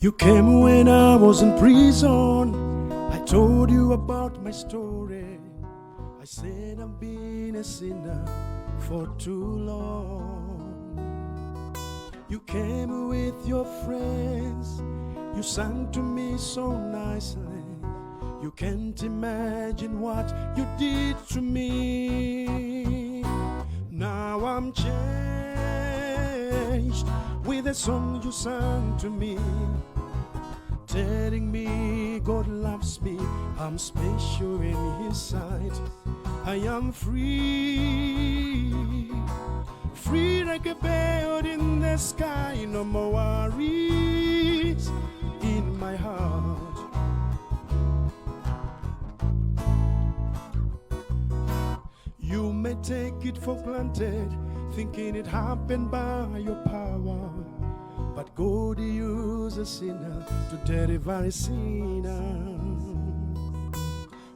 You came when I was in prison. I told you about my story. I said I've been a sinner for too long. You came with your friends. You sang to me so nicely. You can't imagine what you did to me. Now I'm changed with the song you sang to me, telling me God loves me. I'm special in His sight. I am free, free like a bird in the sky. No more worries in my heart. You may take it for granted, thinking it happened by your power. But God used a sinner to deliver a sinner.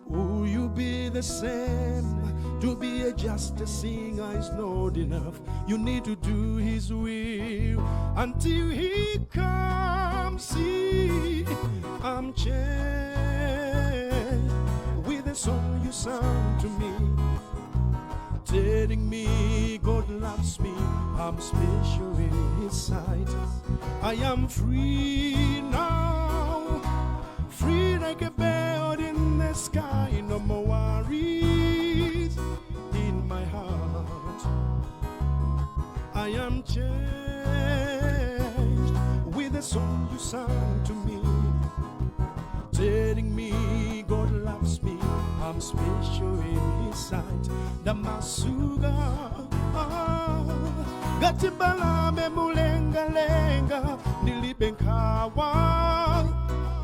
Will you be the same? To be a just a singer is not enough. You need to do His will until He comes. See, I'm changed with the song you sang to me, telling me God loves me. I'm special in His sight. I am free now, free like a bird in the sky. No more worries in my heart. I am changed with the song you sang to me, telling me God loves me. I'm special in His sight. Ndamasuka, ah, ngati mbalame mlengalenga, ndilibe nkhawa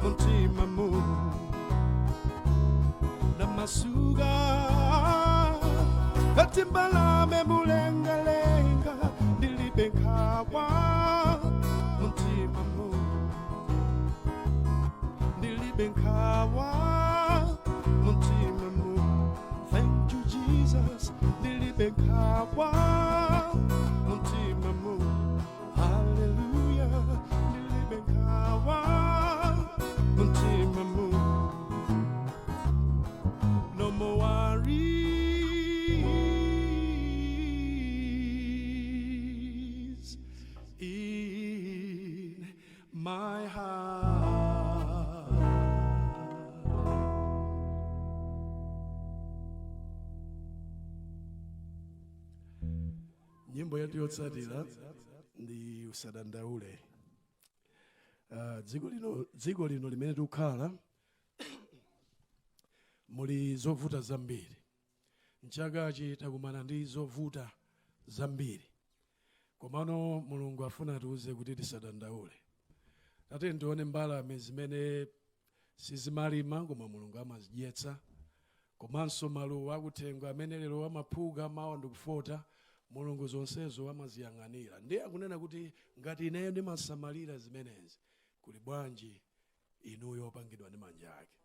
mumtimamu. Ndamasuka ngati mbalame mlengalenga, ndilibe nkhawa mumtimamu, ndilibe nkhawa mumtimamu. Thank you, Jesus. Ndilibe nkhawa mumtimamu. Hallelujah. Ndilibe nkhawa mumtimamu. No more worries in my heart. Nyimbo yetu yotsatira ndi "Usadandaule". Dziko lino limene tikukhala muli zovuta zambiri. Mchakachi takumana ndi zovuta zambiri, komano Mulungu afuna atiuze kuti tisadandaule. Tate, ndione mbalame zimene sizimalima koma Mulungu amazidyetsa, komanso maluwa akuthengo amene lero amaphuka, mawa ndikufota. Mulungu zonsezo amaziyang'anira. Ndiye akunena kuti ngati ineyo ndimasamalira zimenezi, kuli bwanji inuyo opangidwa ndi manja ake?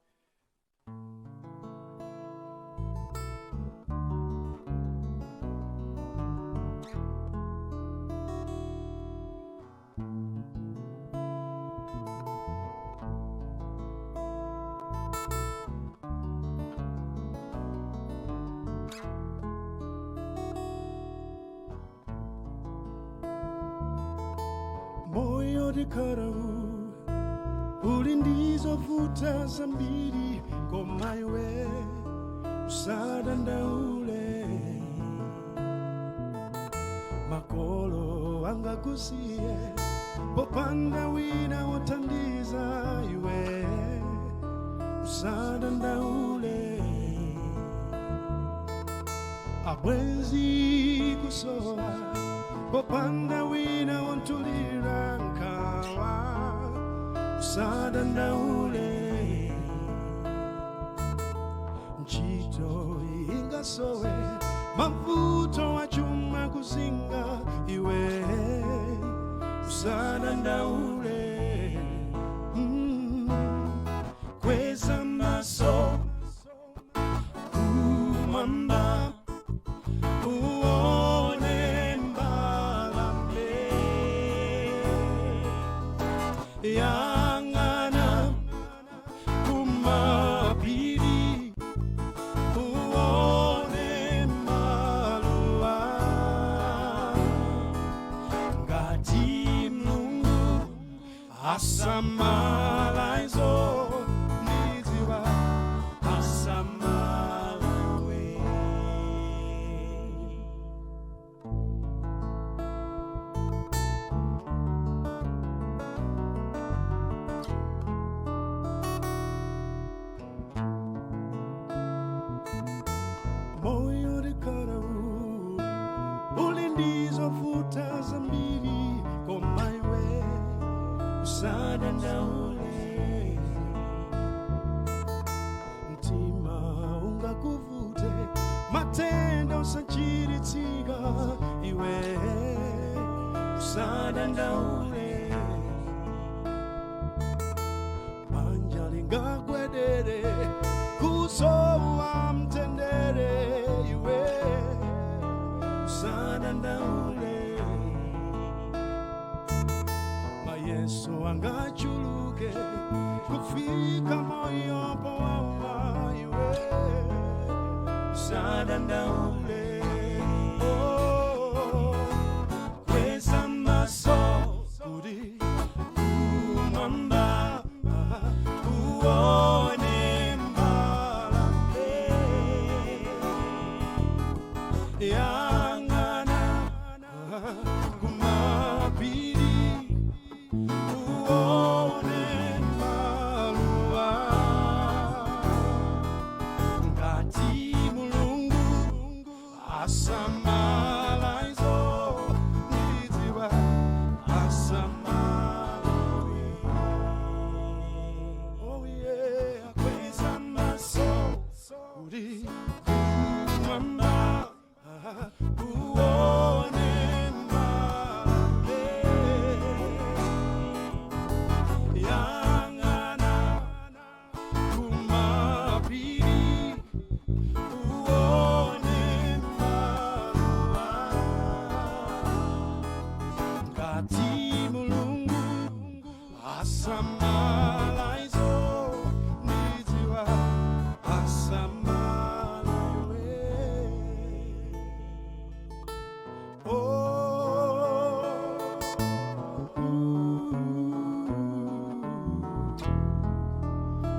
Moyo tikhala uli ndizovuta zambiri, koma iwe usadandaule. Makolo angakusiye popanda wina wothandiza, iwe usadandaule. Abwenzi kusowa popanda wina wontulira nkhawa, usadandaule. Ntchito ingasowe, mavuto achuma kuzinga, iwe usadandaule. Kweza maso kumwamba, uone mbalame. Ya. zovuta zambiri, koma iwe usadandaule. Mtima ungakuvute, matenda usachiritsika, iwe usadandaule. Banja lingagwedere, kusowa mtendere, iwe usadandaule. Mayeso angachuluke, kufika moyo powawa, iwe usadandaule. Oh, kweza maso kuti kumwamba uone mbalame, yang'ana kumapiri uone maluwa. Ngati Mulungu asamala izo, ndidziwa asamala iwe. Oh yeah, kweza maso kuti kumwamba uone mbalame, yang'ana kumapiri uone maluwa. Ngati Mulungu asamala izo, ndidziwa asamala iwe. Oh, ooh,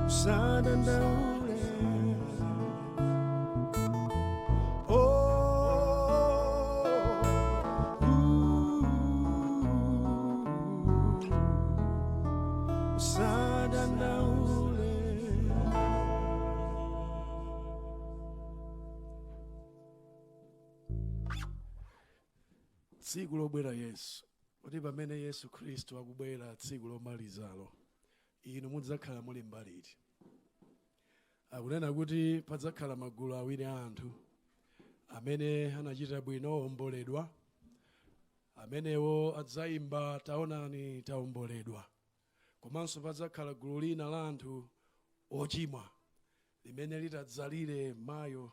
usadandaule. Oh, ooh, usadandaule. Tsiku lobwera Yesu, kuti pamene Yesu Khristu akubwera tsiku lomalizalo, inu mudzakhala muli mbaliti? Akunena kuti padzakhala magulu awiri a anthu: amene anachita bwino, owomboledwa, amenewo adzayimba, "Taonani, tawomboledwa." Komanso padzakhala gulu lina la anthu ochimwa limene litadzalire, "Mayo,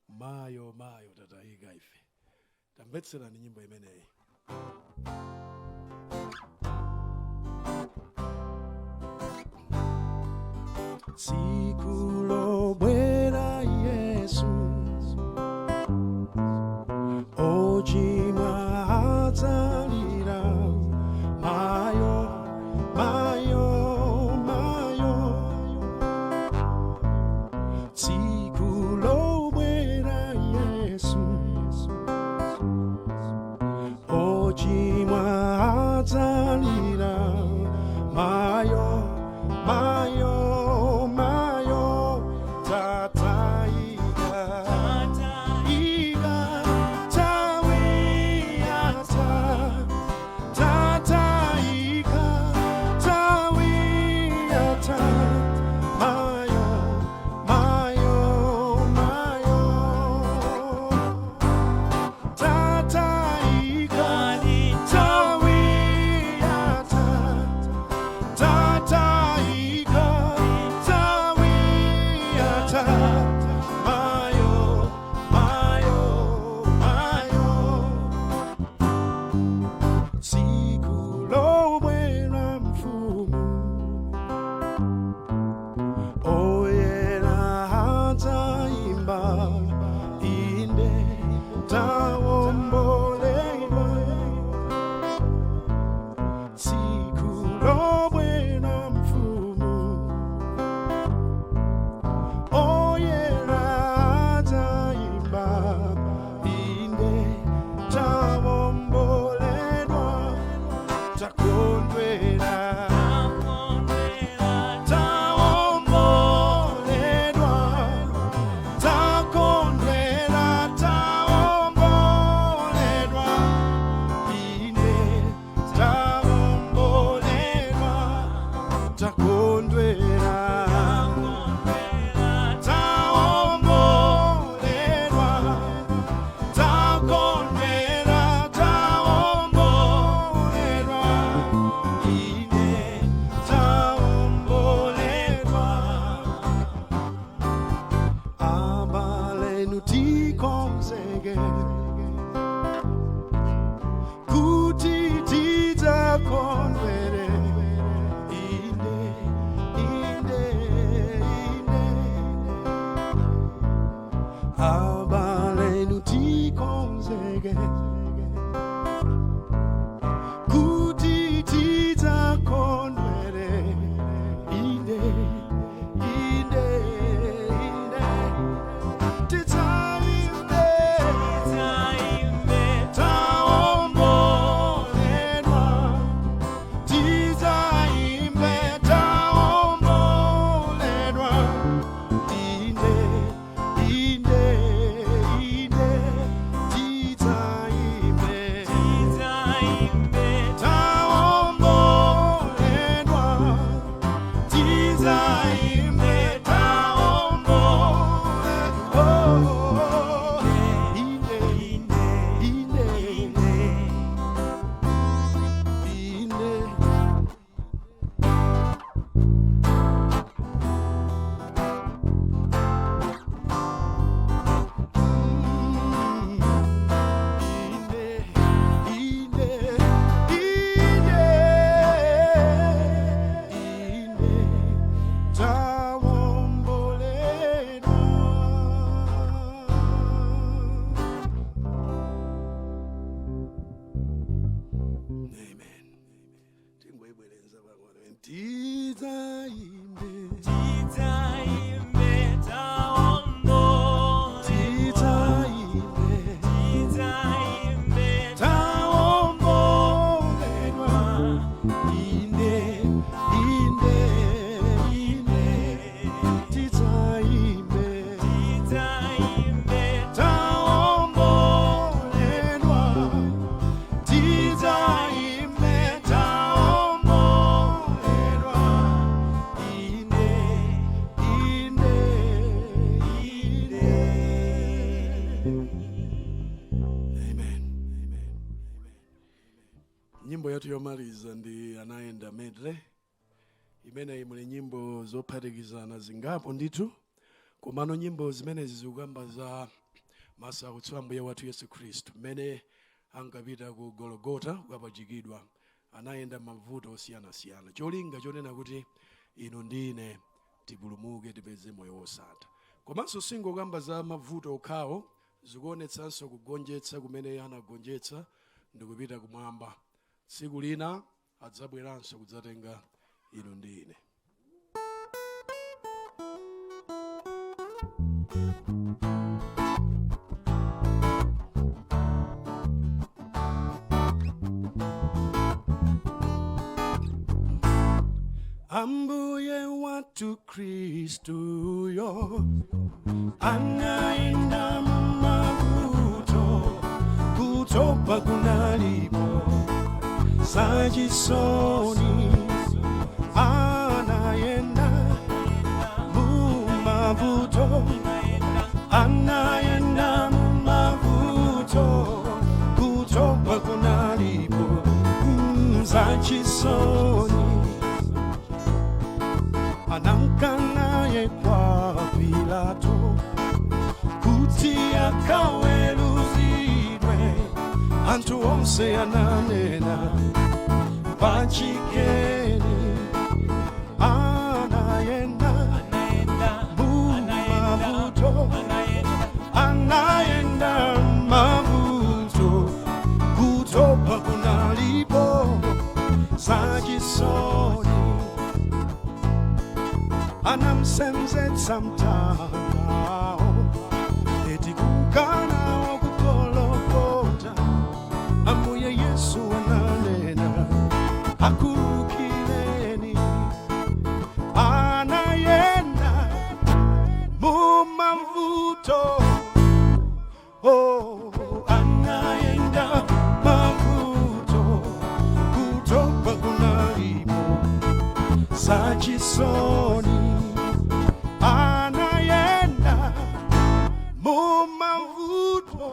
mayo, mayo, tatayika ife." Tamvetserani nyimbo imeneyi. Tsiku lobwera Yesu, ochimwa adzalira, "Mayo, mayo, mayo." Tsiku lobwera Yesu, ochimwa adzalira, "Mayo, mayo, mayo, tatayika ika tawiyata, tatayika tawiyata, mayo, mayo, mayo, tatayika tawiyata, tatayika tawiyata, mayo, mayo, mayo." Tsiku lobwera mfumu, oyera adzaimba, "Inde, tawomboledwa." Tsiku lobwera mfumu, oyera Yathu yomaliza ndi Anayenda medley imeneyi. Muli nyimbo zophatikizana zingapo ndithu, komano nyimbo zimenezi zikukamba za masautso a Mbuye wathu Yesu Khristu mmene ankapita ku Gologota kukapachikidwa. Anayenda mavuto osiyanasiyana, cholinga chonena kuti inu ndi ine tipulumuke, tipeze moyo wosatha. Komanso singokamba za mavuto okhawo, zikuonetsanso kugonjetsa kumene anagonjetsa ndikupita kumwamba. Tsiku lina adzabweranso kudzatenga inu ndi ine. Ambuye wathu Khristuyo anaenda mavuto, kutopa kunalipo, zachisoni. Anaenda mumavuto, anaenda mumavuto, kutopa kunalipo, zachisoni. Anankanaye kwa Pilato kuti akaweruzidwe. Anthu onse ananena, "Pachikeni." Anayenda mumavuto, anayenda mavuto, kutopa kunalipo, zachisoni. Anamsenzetsa mtandao eti kukana wakukolokota. Ambuye Yesu ananena, "Akhululukireni." Anayenda mumavuto, oh, anayenda mavuto, kutopa kunalipo, zachisoni. Anayenda mumavuto,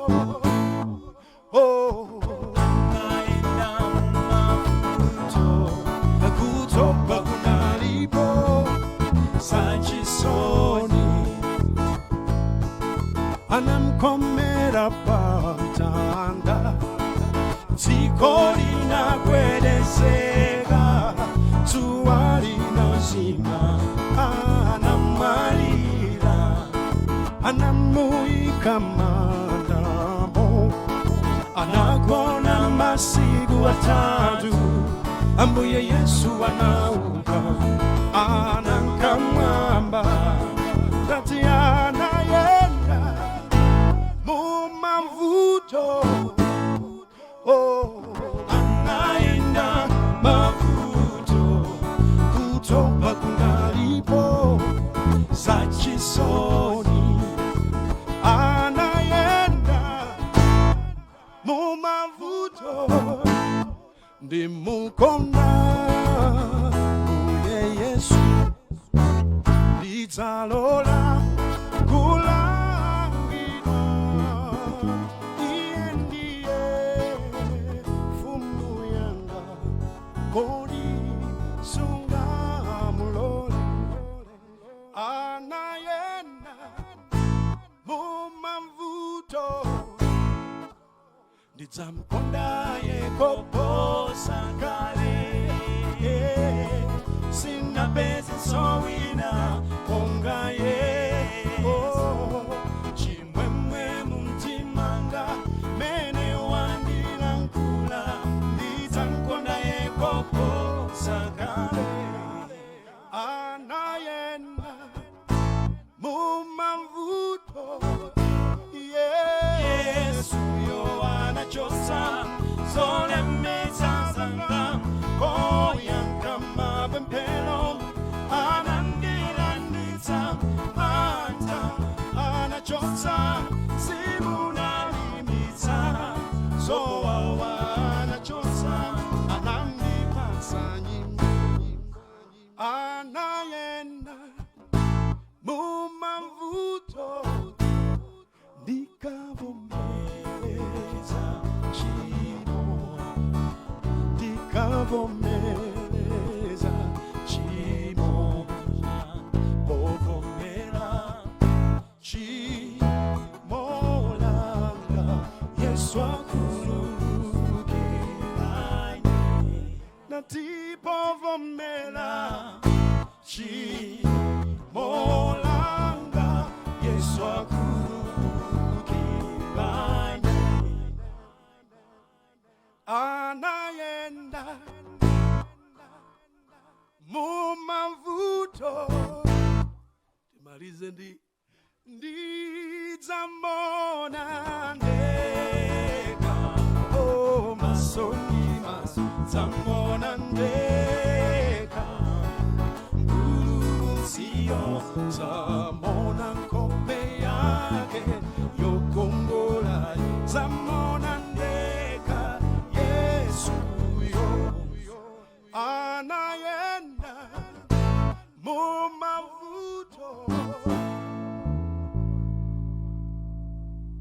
oh, anayenda mumavuto, kutopa kunalipo, zachisoni. Anamkhomera pamtanda, dziko linagwedezeka, dzuwa linazima. Anamwalira, anamuyika m'mandamo, anagona masiku 3. Ambuye Yesu anauka, ananka m'mwamba. Tati anayenda mumavuto, oh, anaenda mavuto, kutopa kunalipo, zachisoni. Anayenda mumavuto. Ndimukonda Mbuye Yesu, ndidzalola kulangidwa. Iye ndiye mfumu yanga, kodi sungamulole? Anayenda mumavuto, ndidzamkonda koposa kale. Sindinapeze wina monga ye. Oh, chimwemwe mumtimanga mene wandilankhula, ndidzamkonda koposa kale. Anayenda mumavuto. Yesu anachotsa zolemetsa zanga, poyankha mapemphero, anandilanditsa mantha anachotsa, simunalimitsa zowawa anachotsa, anandipatsa nyimbo. Anayenda mumavuto, ndikavomereza tchimo. Povomeleza chimo, povomela chimo langa, Yesu akhululukira. Nati povomela chimo langa, Yesu akhululukira. Anayenda mumavuto, timalize ndi ndidzamona ndeka, oh, maso ndi maso dzamona ndeka mpulumutsiyo, dzamona.